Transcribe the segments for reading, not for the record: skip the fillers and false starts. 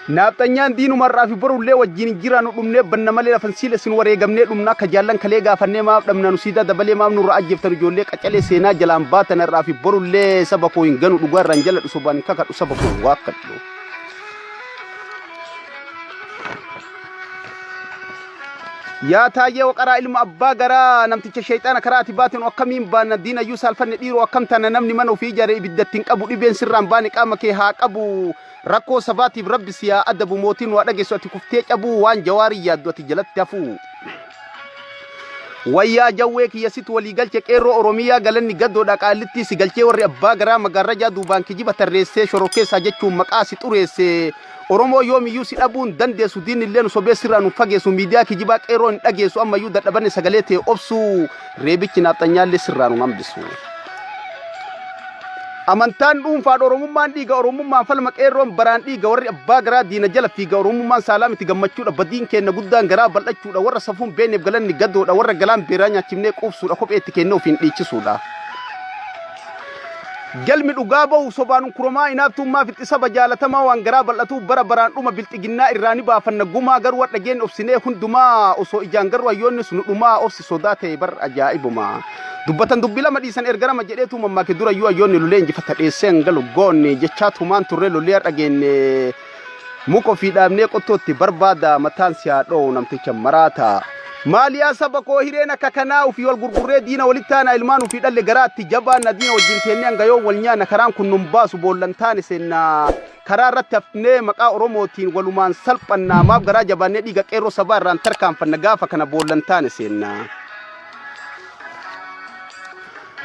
Naafxanyaan diinumarraa fi borullee wajjin hin jiraannu dhumnee banna malee lafan siila isin wareegamnee dhumna akka jaallan kalee gaafannee maaf dhabna nu siidaa dabalee maaf nurra ajjeeftan ijoollee qacalee seenaa jalaan baatan irraa fi borullee saba koo hin ganu dhugaa irraan jaladhu sobaan hin kakadhu saba koo hin waakkadhu. Yaa Taayyee Waqaraa ilma abbaa garaa namticha sheexaana karaa ati baate nu akkamiin baanna diinayyuu saalfanne dhiiroo akkam taana namni mana ofii ijaare ibiddatti hin qabu dhibeen sirraan baane qaama kee haa qabu rakkoo sabaatiif rabbi si haa adabu mootiin nu haa dhageessu ati kuftee cabuu waan jawaarii yaaddu ati jalatti hafuu. Wayyaa jawwee kiyya situ walii galche qeerroo Oromiyaa galanni gadoodha qaallittii si galchee warri abbaa garaa magaarrajaa duubaan kijiba tarreessee shororkeessaa jechuun maqaa si xureesse Oromoo yoomiyyuu si dhabuu hin dandeessu diinni illee nu sobee sirraa nu fageessu miidiyaa kijibaa qeerroo hin dhageessu ammayyuu dadhabanne sagalee tee obsu reebichi naafxanyaallee sirraa nu hambisu. Amantaan dhuunfaadha Oromummaan dhiiga Oromummaan falma qeerroon baraan dhiiga warri abbaa garaa diina jala fiiga Oromummaan saalaa miti gammachuudha badiin keenna guddaan garaa bal'achuudha warra safuun beenneef galanni gadoodha warra galaan beeraa nyaachifnee quubsuudha kophee itti kennee ofiin dhiichisuudha. Galmi dhugaa bahu sobaan unkuromaa inaaftummaa fixi saba jaalatamaa waan garaa bal'atuuf bara baraan dhuma bilxiginnaa irraa ni baafanna gumaa garuu hadha geen obsinee hundumaa osoo ijaan garuu hayyoonnis nu dhumaa obsi sodaa ta'e bar ajaa'ibuma. Dubbatan dubbi lama dhiisan erga nama jedheetu mammaake durayyuu hayyoonni lolee injifata dheessee hangalu goonni jechaa tumaan turre lolee har'a geenne muka ofii dhaabnee qottootti barbaada mataan si haa dho'u namticha maraata. Maaliyaa saba koo hireen akka kanaa ofii wal gurgurree diina walitti taana ilmaan ofii dhalle garaatti jabaanna diina wajjin teennee hanga yoom wal nyaanna karaan kun nun baasu boollan taane seenna karaa irratti hafnee maqaa Oromootiin walumaan salphanna maaf garaa jabaannee dhiiga qeerroo sabaa irraan tarkaanfanna gaafa kana boollan taane seenna.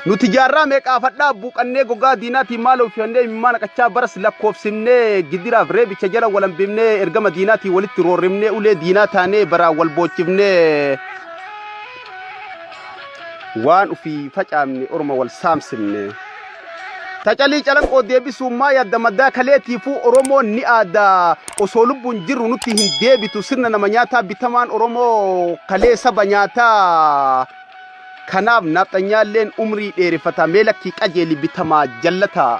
Nuti jaarraa meeqaaf hadhaa buuqannee gogaa diinaatiin maal oofifannee imimmaan naqachaa baras lakkoofsifnee gidiraaf reebicha jala wal hambifnee ergama diinaatiin walitti roorrifnee ulee diinaa taanee baraan wal boochifnee waan ofii facaafne orma wal saamsifne. Tacalii calanqoo deebisuun maa yaadda madaa kaleetiifuu Oromoon ni aada osoo lubbuun jirru nutti hin deebitu sirna nama nyaataa bitamaan Oromoo kalee saba nyaataa. Kanaaf naafxanyaalleen umrii dheereffata mee lakkii qajeeli bitamaa jallataa.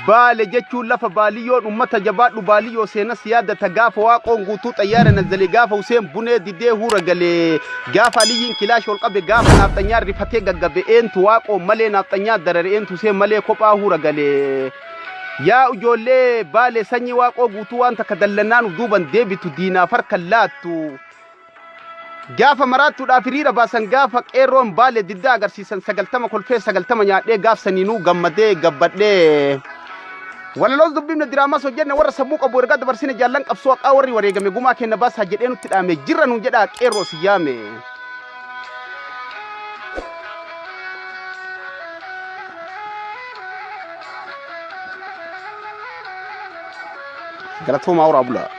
Baale jechuun lafa baaliyyoon ummata jabaadhu baaliyyoo seenas yaadata gaafa waaqoon guutuu xayyaara nazzale gaafa Huseen bunee didee huura galee gaafa Aliyyiin kilaash ol qabe gaafa naafxanyaan rifatee gaggabe eentu waaqoon malee naafxanyaa darare eentu Huseen malee kophaa huura galee. Yaa ijoollee Baalee sanyii Waaqoo guutuu waan takka dallannaan uf duuban deebitu diinaaf harka hin laattu. Gaafa maraattuudhaaf hiriira baasan gaafa qeerroon Baalee diddaa agarsiisan 90 kolfee 90 nyaadhee gaaf saniinuu gammadee gabbadhee. Walaloos dubbifne diraamas hojjenne warra sammuu qabu ergaa dabarsine jaallan qabsoo haqaa warri wareegame gumaa keenna baasaa jedhee nutti dhaame jirra nuun jedhaa qeerroo si yaame. Galatoomaa horaa bulaa.